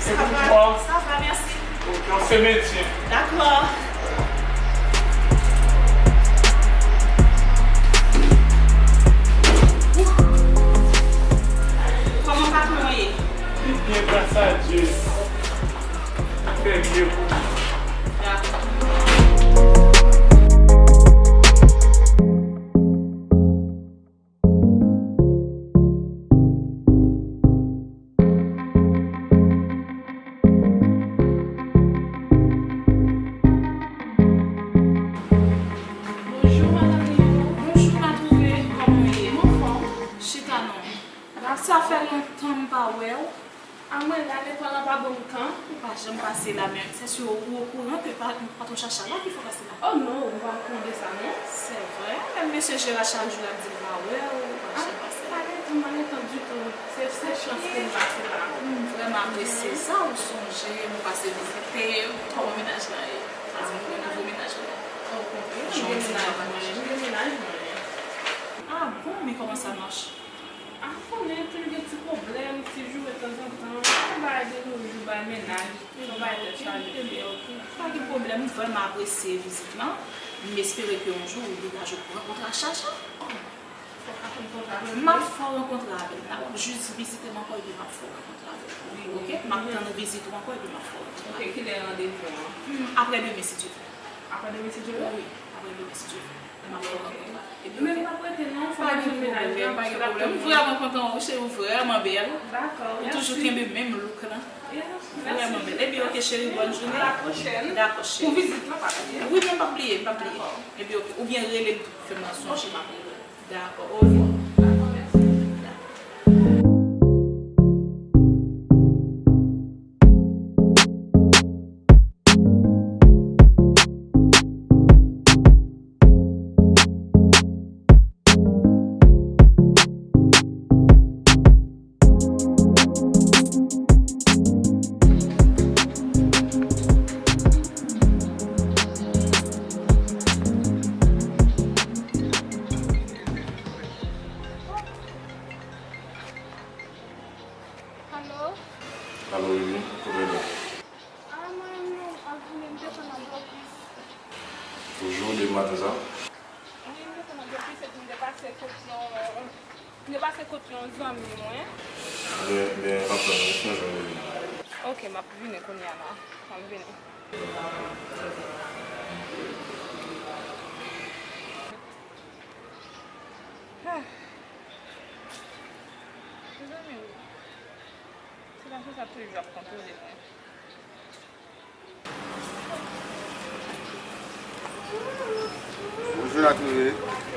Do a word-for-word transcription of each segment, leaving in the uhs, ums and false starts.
Sa va, sa va, mèsi. Ok, on se maintient. Dakò. Kòman patwon an ye? Li byen, gras a Dye. Li fè byen pou li. Dakò. Bonjou, madanm Leo. Bonjou, Matwouve. Kòman w ye? M anfòm. Chita non. Sa fè lontan m pa wè w. A mwen la, lekòl la pa ban m tan. Ou pa janm pase la, men se si ou okouran ke pa, patwon Chacha la ki fè w pase la. Oh non, m pa okouran de sa, non. Se vre? Menm mesye Jera chak jou l ap di l pa wè w, ou pa janm pase la. Ah, pa gen tan, pa gen tan ditou. Se, se chans ke m pase la. M vrèman apresye sa, ou sonje m, ou pase vizite m. Kòman mennaj la ye? Sa di m gen nouvo mennaj la. Okontrè, m gen mennaj mwen, m gen mennaj mwen. Ah bon, men kòman sa mache? Ah, ou konnen, toujou gen ti pwoblèm, ti joure tanzantan. Yon bagay de nos jours, bay mennaj, yon bagay tèt chaje. Ebyen, ok. Pa gen pwoblèm, m vrèman apresye vizit lan. M espere ke yon jou ou degaje w pou rankontre ak Chacha. Fòk aprann kontre avè l. M ap fè w rankontre avè l. W ap jis vizite m ankò epi m ap fè w rankontre avè l. Wi, ok? M ap tann vizit ou ankò epi m ap fè w rankontre avè l. Ok, kilè randevou an? Hmm, aprè demen, si Dye vle. Aprè demen, si Dye vle? Wi, aprè demen, si Dye vle. M ap fè w rankontre avè l. Epi, men m pap rete non, fò m al jwenn mennaj mwen, paske l ap tann mwen. Pa gen pwoblèm. M vrèman kontan wè w, cheri, ou vrèman bèl. Dakò, mèsi. Ou toujou kenbe menm look lan. Vrèman bèl. Epi, ok, cheri, bòn jounen. A la pwochèn. Dakò, cheri. Pou vizit lan, pa bliye. Wi, non, m pap bliye, m pap bliye. Dakò. Epi, ok, oubyen rele m tou pou fè m sonje. Ok, m ap rele w. Dakò, orevwa. Dakò, mèsi. Alo? Alo, wi, wi, kote w ye? A, mwen menm, non, m ap vini, m desann nan Blòkis. Toujou de maten sa? Wi, m desann nan Blòkis epi m te pase kot yon, m te pase kot yon zanmi mwen. Byen, byen, m ap tann ou, ou fè jan ou vini. Ok, m ap vini kounye a la. M ap vini. Ah. Mezanmi, se pa sa, sa toujou ap kontwole mwen. Bonjou, Natouve.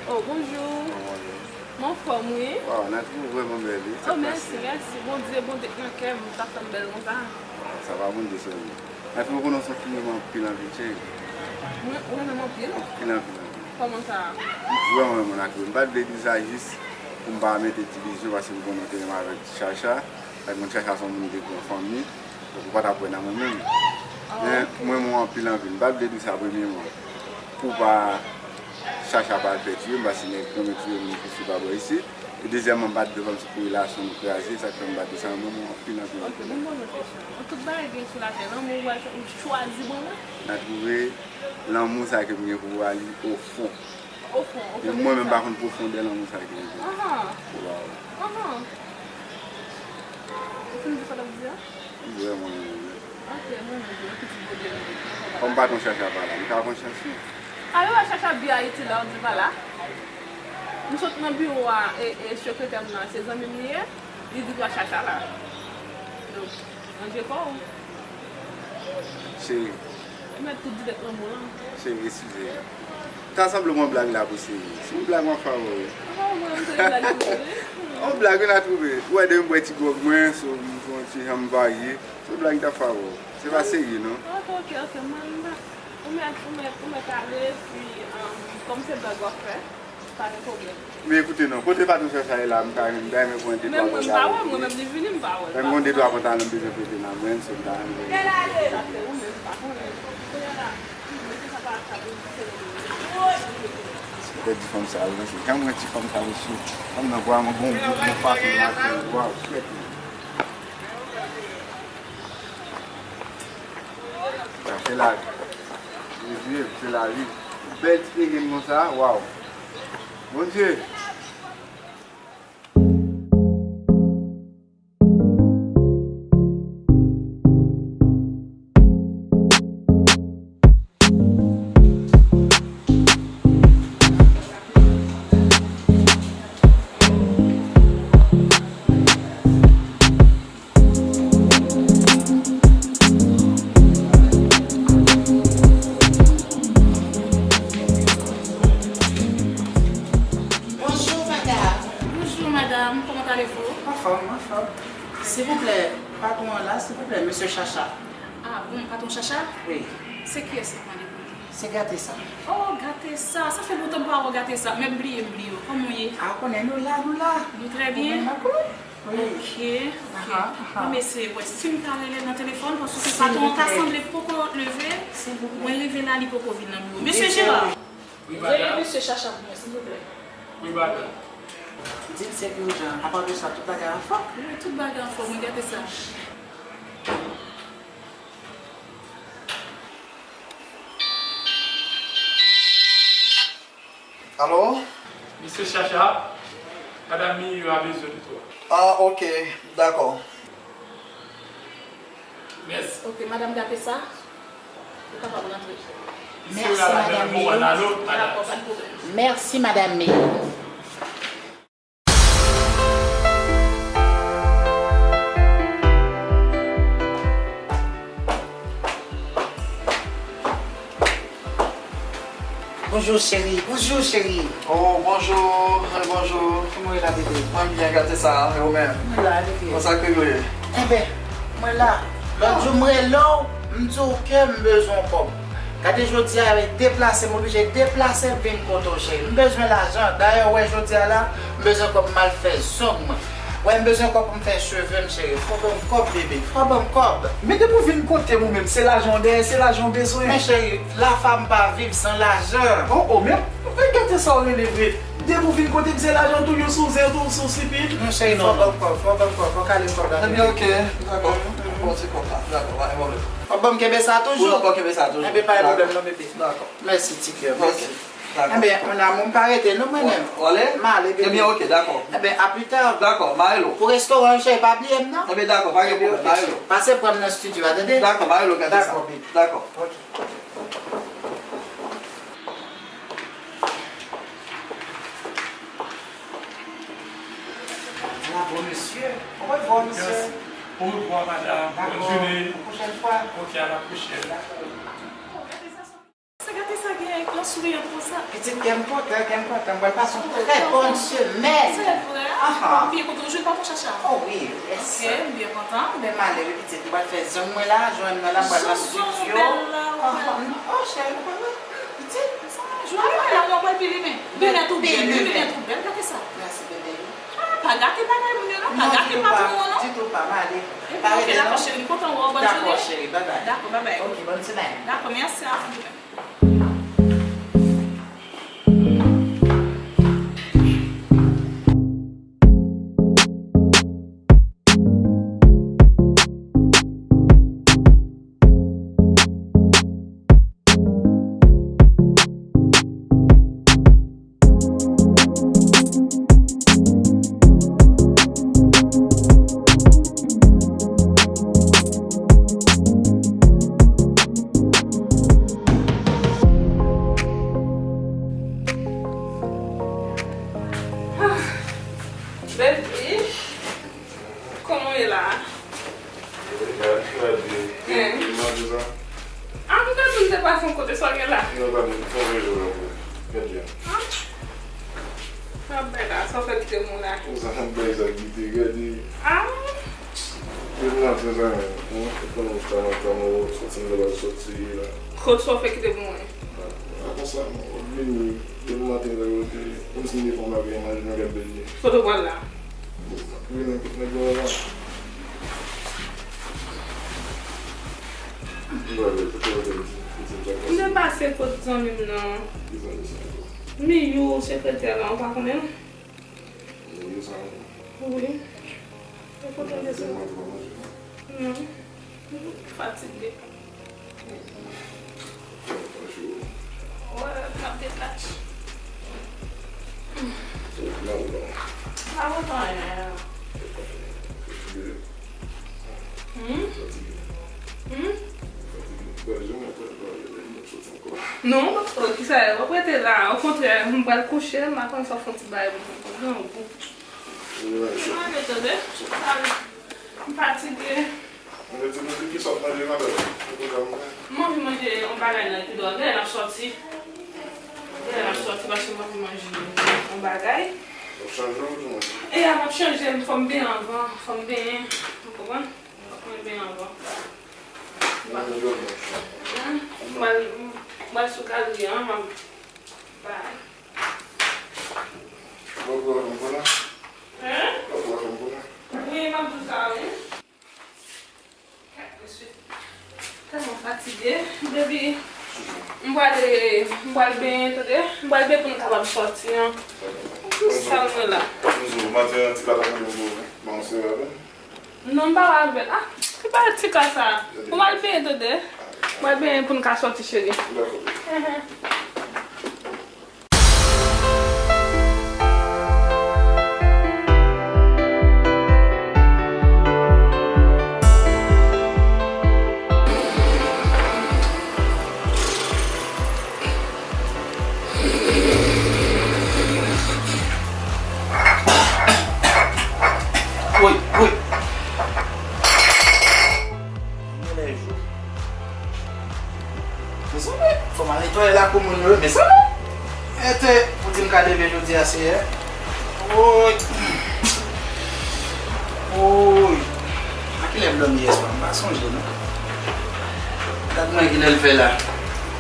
Oh, bonjou. Kòman w ye? M anfòm, wi. Waw, Natouve vrèman bèl, wi. Oh, mèsi, mèsi. Bondye, Bondye k nan kè m, sa fè m bèl konsa. Sa pa Bondye sèlman. Natouve, ou konnen w se yon fi m renmen anpil, anpil, cheri. Mwen, ou renmen m anpil? Anpil, anpil, anpil. Kòman sa? M vrèman renmen w, Natouve. M pa t vle di sa jis pou m pa mete divizyon, paske m konnen w te renmen avèk Chacha. Sa k monn Chacha se yon moun ki te gen yon fanmi, donk ou pa t ap wè nan mwen menm. Ah, men ok. Mwen, mwen anpil, anpil. M pa t vle di sa premyèman. Pou pa Chacha pa al fè tiye m, paske nèg renmen tiye moun ki sou pa bò isit. E dezyèmman, m pa t vle kòmsi pou relasyon nou kraze, sa k fè m pa t di sa, mwen, mwen anpil, anpil. Ok, bon, bon, refleksyon. Nan tout bagay gen sou latè, lanmou ou al chwazi ban mwen? Natouve, lanmou sa ke m gen pou ou a, li o fon. O fon, o fon de sa. Men mwen menm pa konn pwofondè lanmou sa ki rete. Ahan. Waw. Ahan. Ou fin di sa w t ap di a? M vrèman renmen w. Ok, mwen menm tou, yon pitit Bondye m ye. Kòm patwon Chacha pa la, m ka pran chans mwen. Ale wè Chacha byen Ayiti la, ou di l pa la. M sot nan biwo a, e, e sekretè m nan, se zanmi m li ye, li di pa Chacha la. Donk, ranje kò w. Cheri. Ou mèt tout di tèt lanmou lan. Cheri, eskize. Ta sanble yon blag la pou serye. Se yon blag m ap fè avè w. Oh, mwen, m se yon blag pou serye. Yon blag, wi, Natouve. Ou wè, depi m bwè ti gwòg mwen, so, m fè yon ti jan m varye. Se yon blag m t ap fè avè w. Se pa serye, non. Ok, ok, ok. Mwen, m pa, ou mèt, ou mèt, ou mèt ale, epi, um, kòm se blag w ap fè, pa gen pwoblèm. Men ekoute non, kote patwon Chacha ye la, m ta renmen, m ta renmen pran de twa pantalon pou li. Men mwen, m pa wè l, mwen menm, li vini, m pa wè l. Men m gon de twa pantalon m bezwen pote nan men l, so m ta renmen. Sa se ou menm, m pa konnen. Kounye a la, mesye sa pa ka vin sere mwen. Petèt di fanm sa, wi, mesye. Jan m wè ti fanm sa, mesye. Fanm nan vrèman gon gout, gon fason l mache, waw, chèt. Se lavi. Li viv, se lavi. Bèl ti peyi m konsa, waw. Bondye. Bonjour, madame. Bonjour, madame. Comment allez-vous? Anfòm, anfòm. Silvouplè, patwon an la, silvouplè, mesye Chacha. Ah bon, patwon Chacha? Wi. Se kiyès ki mande pou li? Se Gatesa. Oh, Gatesa. Sa fè lontan m pa wè Gatesa. Men m bliye, m bliye w. Kòman w ye? Ah, ou konnen nou la, nou la. Nou trè byen? Wi. Ok, ok. Aha, aha. Bon, mesye, wè, si m ta rele nan telefòn, paske patwon an ta sanble poko leve. Silvouplè. Mwen rive la, li poko vin nan biwo. Mesye Gérard! Wi, voye mesye Chacha pou mwen, silvouplè. Wi, madanm. Di l se ijan. Apa de sa, tout bagay anfòm? Wi, tout bagay anfòm, wi, Gatesa. Alo? Mesye Chacha, madanm Miyo a bezwen de twa. Ah, ok, dakò. Mèsi. Ok, madanm Gatesa, ou kapab rantre. Mèsi, madanm Miyo. Dakò, pa n pwoblèm. Mèsi, madanm Miyo. Bonjou, cheri. Bonjou, cheri. Oh, bonjou. Hey, bonjou. Kòman w ye la, bebe? Mwen byen, Gatesa, e ou menm? Mwen la, bebe. Konsa ke nou ye? Enben, mwen la. Lòt jou, mwen rele w, m di w ke m bezwen w kòb. Gade jodi a, deplase, m oblije deplase vin kote w, cheri. M bezwen lajan. Dayè, w wè jodi a la, m bezwen kòb m al fè zong mwen. Wè, m bezwen kòb pou m fè cheve m, cheri. Fò w ban m kòb, bebe. Fò w ban m kòb. Men depi w vin kote m ou menm, se lajan w dèyè, se lajan w bezwen. Men cheri, la femme pa viv san lajan. Oh, oh, men, men gade sa w rele vre. Depi w vin kote m, se lajan w toujou sou zen, toujou sou sipid. Non, cheri, fò w ban m kòb, fò w ban m kòb, fò w kale kòb la. Ebyen, ok, dakò. Bon, se kòb la. Dakò, pa gen pwoblèm. Fò w ban m kenbe sa toujou. Wi, fò w kenbe sa toujou. Enben, pa gen pwoblèm non, bebe. Dakò. Mèsi, ti kè, mèsi. Enben, mon amour, m pa rete non, mwen menm. W ale? M ale, bebe. Ebyen, ok, dakò. Enben, a pli ta. Dakò, m a rele w. Pou restoran, cheri, pa bliye m non. Enben, dakò, pa gen pwoblèm, m a rele w. Pase pran m nan estidyo a, tande? Dakò, m a rele w, gade sa. Dakò, bebe. Dakò. Ok. Bravo, monsieur. Au revoir, monsieur. Merci. Au revoir, madame. Bonne journée. D'accord. Une prochaine fois. Ok, à la prochaine. D'accord. Sa gate sa gen yon souri konsa. Pitit, kè m kontan, kè m kontan. M pral pase yon trè bòn semèn. Se vre? Aha. Ou byen kontan, ou jwenn patwon Chacha? Oh wi, yes. Ok, m byen kontan. Men m ale wi, pitit, m pral fè zong mwen la, jwenn mwen la, m pral nan estidyo. Zong bèl la, ou pral. Oh cheri, ou pa wè? Pitit. Jodi a la, mwen pral pi limen. Bebe, ou bèl, bebe, ou bèl, gate sa. Mèsi, bebe. Ah, pa gate bagay moun yo non, pa gate patwon an non. Ditou pa, m ale. Pa rete non. Dakò, cheri, m kontan wè w, bòn jounen. Dakò, cheri, bye bye. Dakò, bye bye. Ok, bòn semèn. Dakò, mèsi a ou. Ah, bèl fi. Kòman w ye la a? Gade, gade, gade. Hein? Gade sa. Ah, m te di m te pase yon kote, sa w gen la? Non, gade, fè yon rezo la pou mwen. Gade byen. Ah. Sa w ap bay la, sa w fè kite m ou la? Ou sa ap bay sa kite, gade. Ah. Depi maten sa menm, hein? Ou konnen w ta maten, ou soti, m te pral soti la. Kot sa w fè kite pou mwen? A konsa, non, w ap vini, depi maten, lè w te, kòmsi m te fè w lave, manje, m ap gade bèl je. Kote w pral la? Vini, kote nèg yo la. M pral kote w te di, kote m te pase. M te pase kot zanmi m nan. Ki zanmi sa ankò? Miyou, sekretè la, ou pa konnen l? Miyou sa ankò? Wi. E kote w desann? Manje pa manje, non? Non. Fatige. Wè, m ap detach. Ou nan ou non. Pa kontan anyen. Hmm? Hmm? Non, m p ap soti ankò. Non, m p ap soti. Kisa, w ap rete la. Okontrè, m pral kouche, m ap pran sa fon ti bagay pou m pran grangou. Manje, tande? M fatige. Mwen di nou ki sòt manje madanm. Ou konn sa mwen. M anvi manje yon bagay nan epi dò. Genlè n ap sòti. Genlè n ap sòti paske m anvi manje yon bagay. W ap chanje ou di mwen? E a, m ap chanje, fò m benyen anvan. Fò m benyen. Ou konprann? Fò mwen benyen anvan. Mwen menm jòl mwen. M pral, m pral sou galri an, m ap bay. Ou ap pran fè m konnen? Hein? Ou ap pran fè m konnen? Wi, m ap di w sa, wi. Mesye, tèlman fatige. Depi m pral, m pral benyen, tande? M pral benyen pou n kapab sòti an. Pou sal mwen la. M di w, maten an, ti kaka mwen di w, men w sere avè m. Non, m pa avè l. Ah, ki pa ti ka sa. Pou m al benyen, tande? M al benyen pou n ka sòti, cheri. Dakò. Woy, woy. Genlè jou. Mezanmi, fò m al netwaye lakou moun yo, mezanmi. Ete, pou di m ka leve jodi a, Seyè. Woy. Woy. A kilè m dòmi yè swa? M pa sonje, non. Gad mwen kilè l fè la.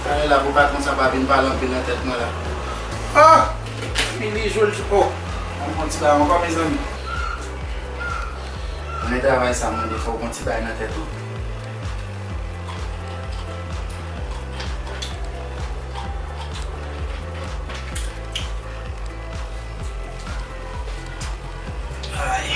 Talè la pou patwon sa pa vin pale anpil nan tèt mwen la. Ah! Mili jwe l, oh! An pran ti bagay ankò, mezanmi. Konnen travay sa mande fò w gon ti bagay nan tèt ou. Ay.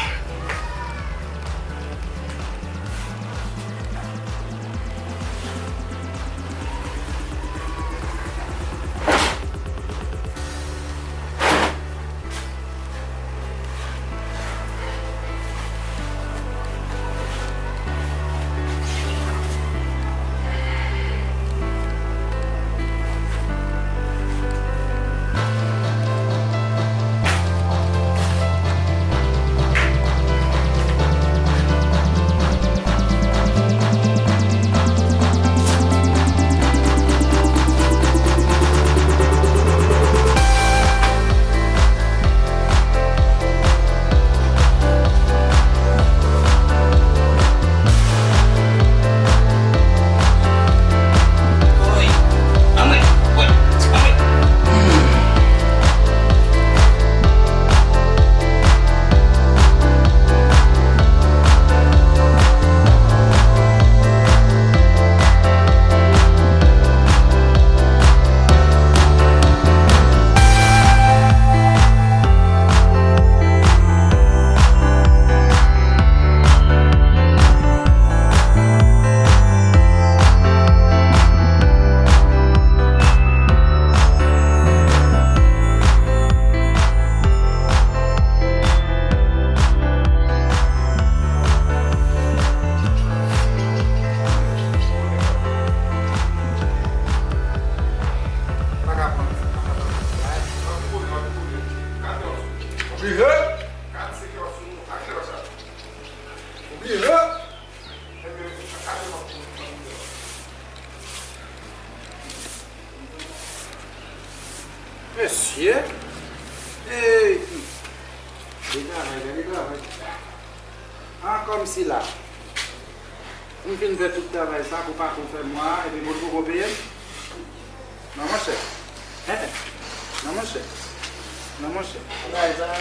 Mesye! Ey! Gade travay, gade travay. Ah, kòmsi la. M fin fè tout travay sa pou patwon fè mwa, epi pou l poko peye m? Non, monchè. Hein? Non, monchè. Non, monchè. Travay sa.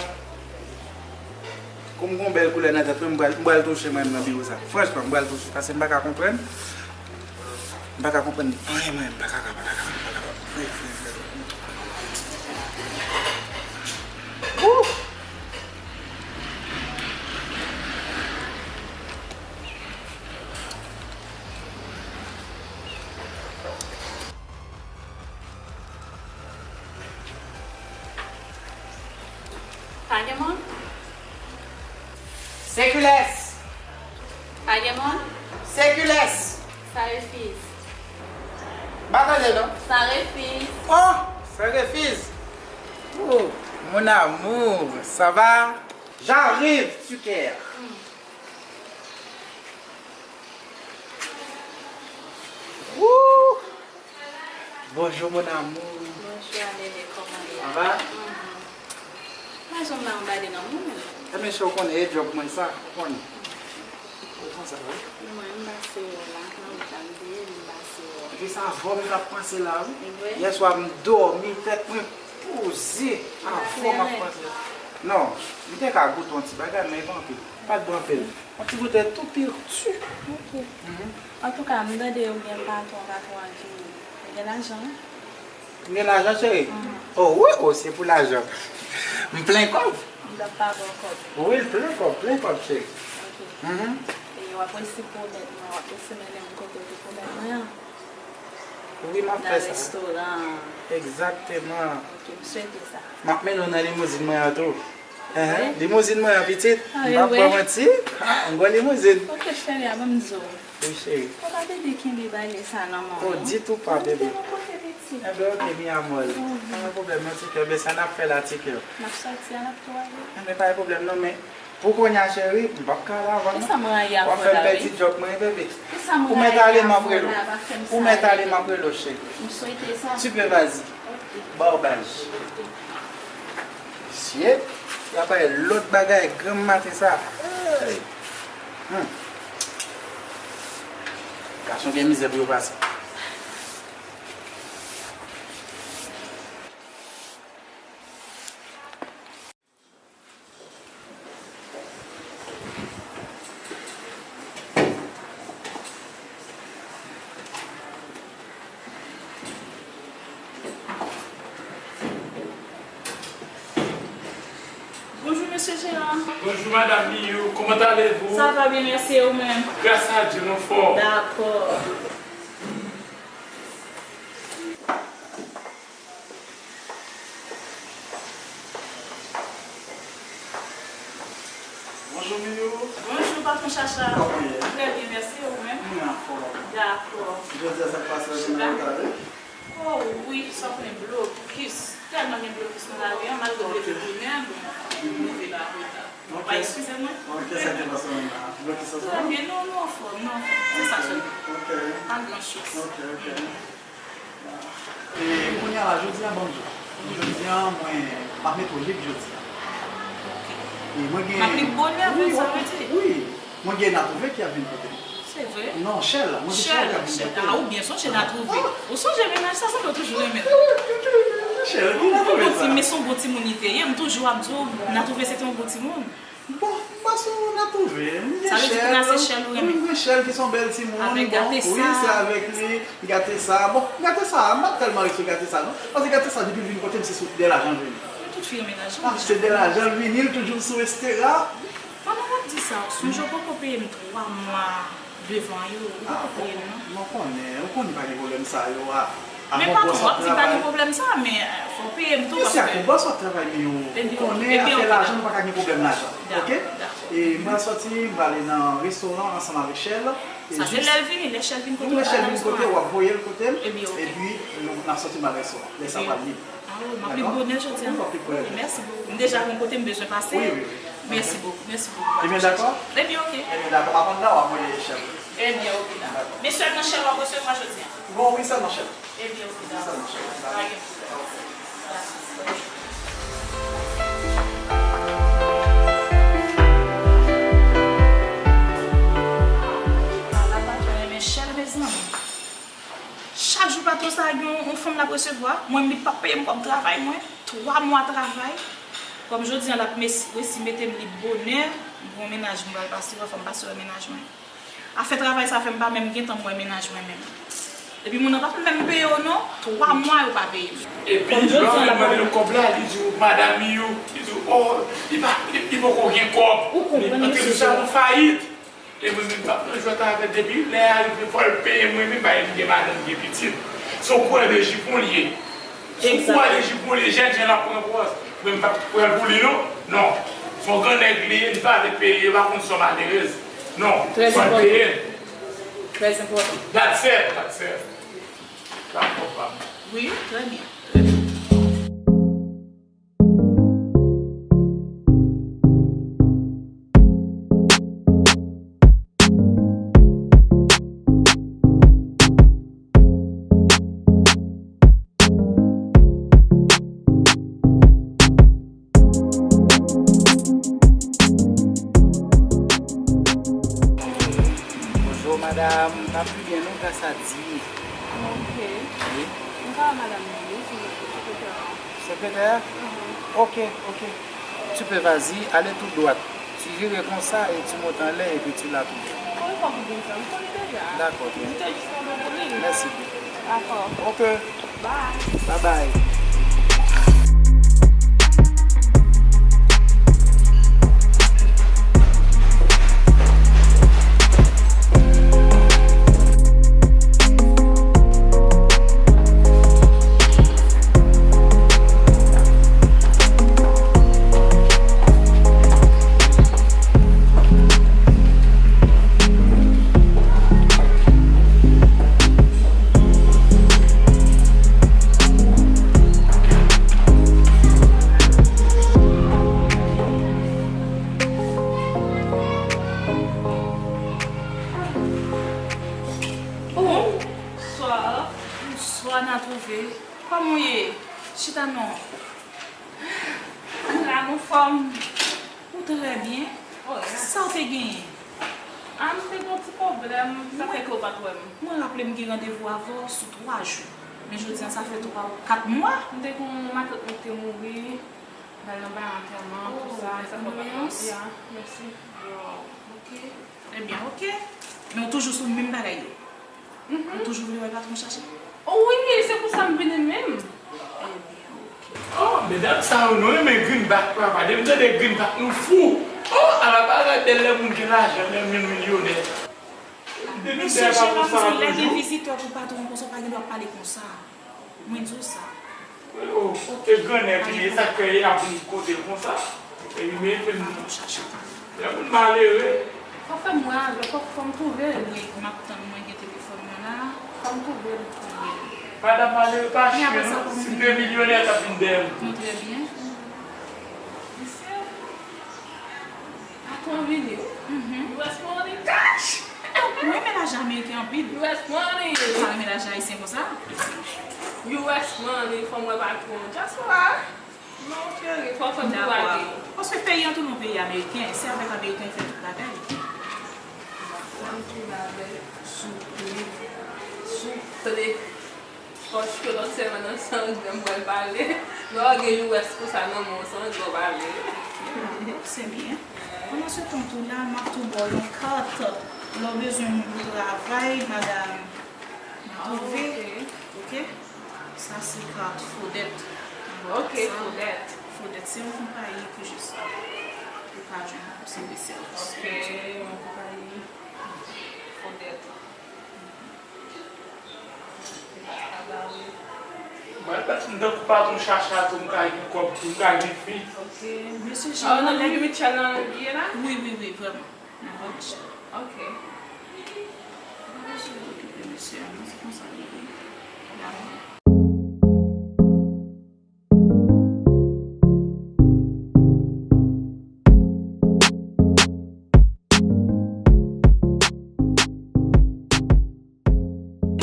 Kòm gon bèl koulè nan tèt mwen, m pral, m pral touche mwen menm nan biwo sa. Franchman, m pral touche, paske m pa ka konprann. M pa ka konprann anyen mwen, m pa ka, pa ka, pa ka, pa ka. Wouh! Pa gen moun? Sekilès! Pa gen moun? Sekilès! Sa refiz. M pa tande non. Sa refiz. Oh! Sa refiz. Oh, mon amour, ça va? J'arrive, super. Wouh! Bonjour, mon amour. Bonjou, Alele, kòman w ye? Ça va? Mhm. Mwen jwenn la anba de nan moun. Ebyen, se w konnen, e djòb mwen sa, ou konnen. Ou konn sa, wi. Mwen, m pase wè w la, nan wout la, m te ye, m pase wè w. Epi sa avè w m t ap panse la, wi. Vre? Yè swa, m dòmi, tèt mwen poze, avè w m ap panse. Non, m te ka goute yon ti bagay, men e pa anpil. Pa t bon anpil. Yon ti goute tou piti. Ok. Mhm. Antouka, m tande ou gen patwon, patwon an di ou gen lajan, wi. M gen lajan, cheri? Mhm. Oh, wi, oh, se pou lajan. M plen kòb. M t ap pa ba w kòb. Wi, l plen kòb, plen kòb, cheri. Ok. Mhm. E w ap resi pwomèt mwen, w ap resi mennen m kote w te pwomèt mwen an. Wi, m ap fè sa. Nan restoran an. Egzakteman. Ok, m swete sa. M ap mennen w nan limouzin mwen an tou. Ehe, limozin mwen an pitit. M pa pran manti. Ah, yon gwo limozin. Ok, cheri, a ban m di w. Wi, cheri. Ou pa bebe kenbe bagay sa nan men w, non. Oh, ditou pa, bebe. Mwen te nan kote pitit. Enben, ok, mi amor. Mhm. Pa gen pwoblèm, non, ti kè. Men sa n ap fè la, ti kè. N ap sòti a, n ap tou ale. Enben, pa gen pwoblèm, non, men pou kounye a, cheri, m p ap ka ale avan, non. Kisa m rayi avè w la, wi? W ap fè m pèdi djòb mwen, bebe. Kisa m rayi avè w la, pa fè m sa, bebe. Ou mèt ale, m ap rele w, cheri. M swete sa. Ti pè, vazi. Bawbaj. Mesye, y ap bay lòt bagay granm maten sa. Hey! Hmm. Gason gen mizè pou yo pase. Bonjour, monsieur Gérard. Bonjour, Madame Miyou. Comment allez-vous? Ça va bien, merci. Et vous-même? Grâce à Dieu, nou fò. D'accord. Bonjou, Miyou. Bonjou, patwon Chacha. Kòman w ye? Trè byen, mèsi, e ou menm? Mwen anfòm. Dakò. Jodi a, sa k pase la, jounen an ta byen? O wi, sa w konnen, blokis. Tèlman gen blokis nan lari an, malgre m leve bonè, bon, m rive la an reta. Ok. Pa eskize mwen. Ok, sa k te pase menm la? Blokis lan sou ou? Trè byen, non, nou anfòm, nou anfòm. Se sa sèlman. Ok. Pa gran chans. Ok, ok. E kounye a la, jodi a, ban m di w. Jodi a, mwen, m ap mete w lib jodi a. E mwen gen... M ap lib bonè, wi, sa vle di? Wi, mwen gen Natwouve ki ap vin kote m. Se vre? Non, Chèl, mwen gen Chèl ki ap vin kote m. Ah, ou byen sonje Natwouve. Ou sonje mennaj sa, sanble w toujou renmen l. Chèl, ki Natwouve sa? Bon, ti, men se yon bon timoun li te ye, m toujou ap di w, Natwouve se te yon bon timoun. Bon, m pa sou Natwouve. M gen Chèl. Sa vle di kounye a se Chèl ou renmen? Wi, m gen Chèl ki se yon bèl timoun. Avèk Gatesa. Bon, wi, se avèk li. Gatesa. Bon, Gatesa, m pa tèlman ret sou Gatesa, non. Paske Gatesa, depi l vin kote m, se sou dèlajan l vini. Men tout fi renmen lajan deja. Ah, se dèlajan l vini, l toujou sou estera. Pandan w ap di sa, ou sonje ou poko peye m twa mwa devan yo, ou poko peye m, non? Ah, mwen konnen, ou konnen pa gen pwoblèm sa yo a. Men patwon, w ap di pa gen pwoblèm sa, men, eh, fò w peye m tou, paske... Mesye ak yon bòs w ap travay, men ou konnen afè lajan, nou pa ka gen pwoblèm lajan, ok? Dakò. E m pral sòti, m prale nan restoran ansanm avèk Chèl. Sa se lè l vini, lè Chèl vin kote w, lè Chèl vin kote w, w ap voye l kote m, epi n ap sòti, m al restoran. Lè sa pral lib. Ah wi, m ap lib bonè jodi a. Wi, w ap lib bonè. Mèsi bokou. M deja gon kote m bezwen pase. Wi, wi, wi. Mèsi bokou, mèsi bokou. Ebyen, dakò? Ebyen, ok. Ebyen, dakò. Pa konn nan, w ap voye Chèl. Ebyen, ok, dakò. Men sèlman Chèl w ap resevwa jodi a? Bon, wi, sèlman Chèl. Ebyen, ok, dakò. Sèlman Chèl. Pa gen pwoblèm. Ala patwon renmen Chèl, mezanmi. Chak jou patwon sa a gen yon, yon fanm l ap resevwa. Mwen, li p ap peye m kòb travay mwen. Twa mwa travay. Kòm jodi a, l ap mes-, resi mete m lib bonè. M gen yon mennaj m pral pase wè, fò m pase wè mennaj mwen. Afè travay sa fè m pa menm gen tan m wè mennaj mwen menm. Epi moun nan pa konn menm peye w non. Twa mwa yo pa peye m. Epi lè w vin mande l kòb la, li di w, madanm Miyou, li di w, oh, li pa, li, li poko gen kòb. Li antre sou chapon fayit. E mwen menm, m p ap nan jwèt avè l. Depi lè a rive, fò l peye mwen menm, paske m gen madanm, m gen pitit. Se yon kourè de jipon li ye. Se yon kourè de jipon li ye, jèn jan l ap pran pòz. Mwen m p ap pran l pou li non. Non. Se yon gran nèg li ye, li pa vle peye, yo pa konn sòm aderez. Non. Fò l peye. Trè enpòtan. That's it, that's it. Sa pwòp pa m. Wi, trè byen. Trè byen. Bonjou, madam. M pa pi byen, non, gras a Dye. Ok. Wi. M ka wè madanm nan, wi, silvouplè, sekretè a. Sekretè a? Mhm. Ok, ok. Tu peux, vas-y, ale tou dwat. Tu vire konsa e tu monte anlè epi tu la tou dwat. Wi, fòk ou di m sa. M konnen deja. Dakò, ok. M te jis mande pou li. Mèsi. Dakò. Ok. Bye. Bye bye. Bonswa. Bonswa, Natwouve. Kòman w ye? Chita non. Ann la, anfòm. Ou trè byen. Sa w te genyen? A, m te gen yon ti pwoblèm, sa fè ke w pa t wè m. Mwen raple m gen randevou avè w sou twa jou. Men jodi a, sa fè twa ou kat mwa. M te gen yon matant mwen ki te mouri, m al nan bay antèman, tout sa, sa fè w pa t wè m. Ya, mèsi. Wow, ok. Ebyen, ok. Men w toujou sou menm bagay yo. Ou toujou vle wè patwon chache? Wi, se pou sa m vini menm. Ebyen, ok. Oh, medam sa yo, nou renmen greenback, papa. Depi n tande greenback, nou fou. Oh, ala bagay bèl lè moun gen lajan, lè moun milyonè. Depi n tande patwon sa yo toujou. Mesye Jera, m di w, lè gen vizitè pou patwon konsa, w pa gen dwa pale konsa. Mwen di w sa. Oh, e grannèg li ye, sa k fè y ap vin kote l konsa. E li merite m. Lè moun malere. Fò fè m wè avè l, fò, fò m twouve l. Wi, m ap tann, mwen gen telefòn mwen la. Fò m twouve l. Madanm malere pa chen non, si m te milyonè, t ap vin dèyè m. Nou trè byen. Mesye. Patwon vini wi. Mhm. U S money cash. Mwen renmen lajan ameriken anpil. U S money. Ou pa renmen lajan ayisyen konsa? U S money, fò m wè patwon. Just wè. Non, cheri, fò fè m tou lage. Paske peyi an tou non peyi ameriken, se avèk ameriken fè tout bagay. Fò m tou lage, souple. Souple. Paske lòt semèn nan, se anglè m pral pale. Lè w gen U S konsa nan men w, se anglè w pale. Se byen. Pandan se tan tou la, m ap tou ba w yon kat. Lè w bezwen moun pou travay, madanm Natwouve. Ok. Sa se kat Fodèt. Ok, Fodèt. Fodèt se yon konpayi pou jis ou ka jwenn yon seri de sèvis. Ok, yon konpayi Fodèt. Mwen, m tankou patwon Chacha tou, m ka gen kòb tou, m ka gen fi. Ok. Mesye Jera, nan Louis Michel nan li ye la? Wi, wi, wi, vrèman. Nan Louis Michel. Ok. Ou pa bezwen okipe mesye a, non, se konsa li ye. Damou.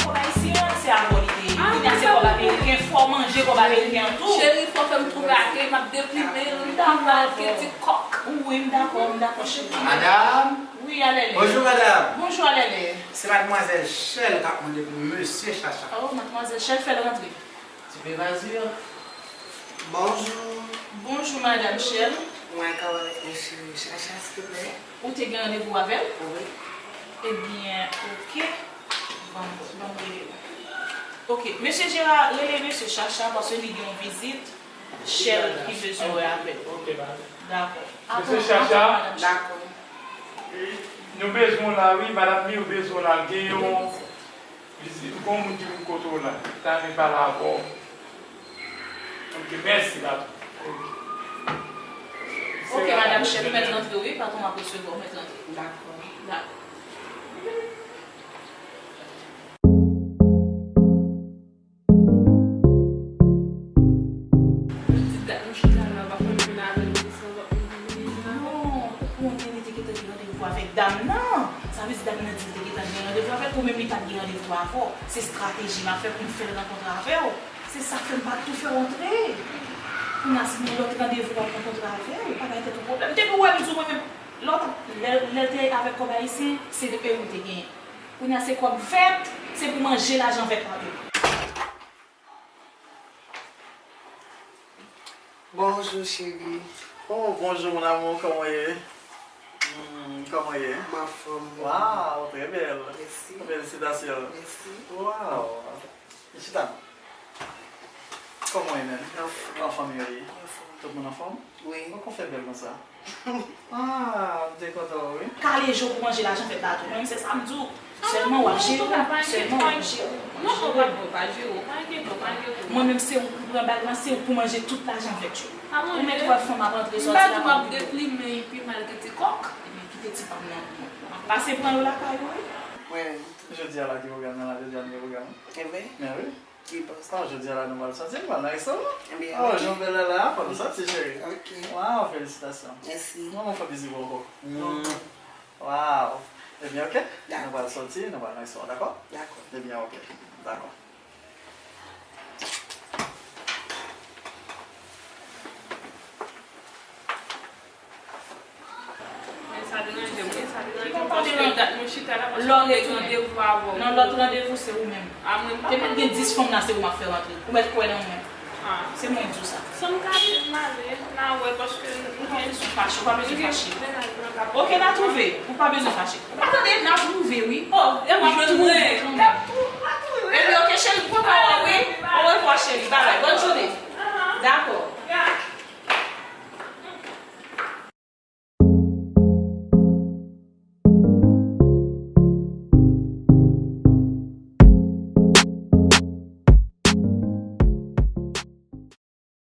Kòb ayisyen an, se avè w li te ye. Kounye a, se kòb ameriken, fò w manje kòb ameriken an tou. Cheri, fò fè m tou lage, m ap deplime l, m ap lage ti kòk. Wi, m dakò, m dakò, cheri. Madam. Wi, Alèlè. Bonjou, madam. Bonjou, Alèlè. Se madmwazèl Shell k ap mande pou mesye Chacha. Oh, madmwazèl Shell, fè l rantre. Ti pe vazir. Bonjou. Bonjou, madanm Shell. Mwen ka wè avèk mesye Chacha, silvouplè? Ou te gen randevou avè l? Wi. Ebyen, oke. Ban m, ban m rele l. Oke, mesye Jera, rele mesye Chacha paske li gen yon vizit Shell ki bezwen wè avè l. Oke, madam. Dakò. Mesye Chacha. Dakò. Nou bezwen w la, wi, madanm Miyo bezwen w la. Gen yon vizit, gon moun ki vin kote w la, ta renmen pale avè w. Oke, mèsi, patwon. Oke. Ok, madanm cheri, ou mèt rantre, wi, patwon ap resevwa, ou mèt rantre. Dakò. Dakò. Pitit dat nou chita la, w ap konn vin avè l, pitit sa w ap vin vin vin avè l. Non, ou konnen li te gentan gen randevou avèk dam nan. Sa vle di dam nan di l te gentan gen randevou avè l, ou menm li pa t gen randevou avè w. Se estrateji m ap fè pou m fè l rankontre avè w. Se sa k fè m pa tou fè w antre. Kounye a, si gen lòt randevou w ap rankontre avè l, pa bay tèt ou pwoblèm. Depi w wè m di w mwen menm, lè w t ap, lè, lè l te avèk kòb ayisyen, se de e ou te genyen. Kounye a, se kòb vèt, se pou manje lajan vèt la tou. Bonjou, cheri. Oh, bonjou, mon amour, kòman w ye? Hmm, kòman w ye? M anfòm, wi. Wow, trè bèl. Mèsi. Felisitasyon. Mèsi. Wow. Chita non. Kòman w ye, menm? Anfòm. Anfòm yo ye? Anfòm. Tout moun anfòm? Wi. Poukò w fè bèl konsa? Ah, m te kontan w, wi. Kale je w pou manje lajan fèt la tou. Mwen menm se sa m di w. Sèlman w ap jere. Sèlman w ap jere. Non, non, non, pa jere, pa jere, pa jere, pa jere. Mwen menm se ou pou pran bag lan, se ou pou manje tout lajan fèt yo. Ou mèt wè fanm ap antre sòti la pa pou ou. M pa di w ap deplimen epi maltrete kòk. Ebyen, kite ti pa m nan. M ap pase pran yo lakay ou, wi. Jodi a la ki pwogram nan la, jodi a nou gen pwogram. Ebyen. Men wi. Ki bòs. Oh, jodi a la nou pral sòti, nou pral nan restoran. Ebyen, oh, ok. Jan bèl la la, fò nou sòti, cheri. Ok. Wow, felisitasyon. Mèsi. Mwen, mwen fè bizou pou ou. Mm. Wow. Ebyen, ok. Dakò. Nou pral sòti, nou pral nan restoran, dakò? Dakò. Ebyen, ok. Dakò. Men sa deranje m, wi, sa deranje m, paske dat nou chita la, paske mwen gen randevou avè w. Non, lòt randevou se ou menm. A mwen, m pa... Te mèt gen dis fanm la, se ou m ap fè rantre. Ou mèt kwè nan ou menm. Ah. Se mwen k di w sa. San m gade, m ale, n a wè, paske nou pa bezwen fache, ou pa bezwen fache. Ok, n a twouve, ou pa bezwen fache. Ou pa tande, n a twouve, wi. Oh, e m ap twouve. N ap twouve, n ap twouve. Ebyen, ok, cheri, m kontan wè w, wi. Orevwa, cheri, babay, bòn jounen. Dakò.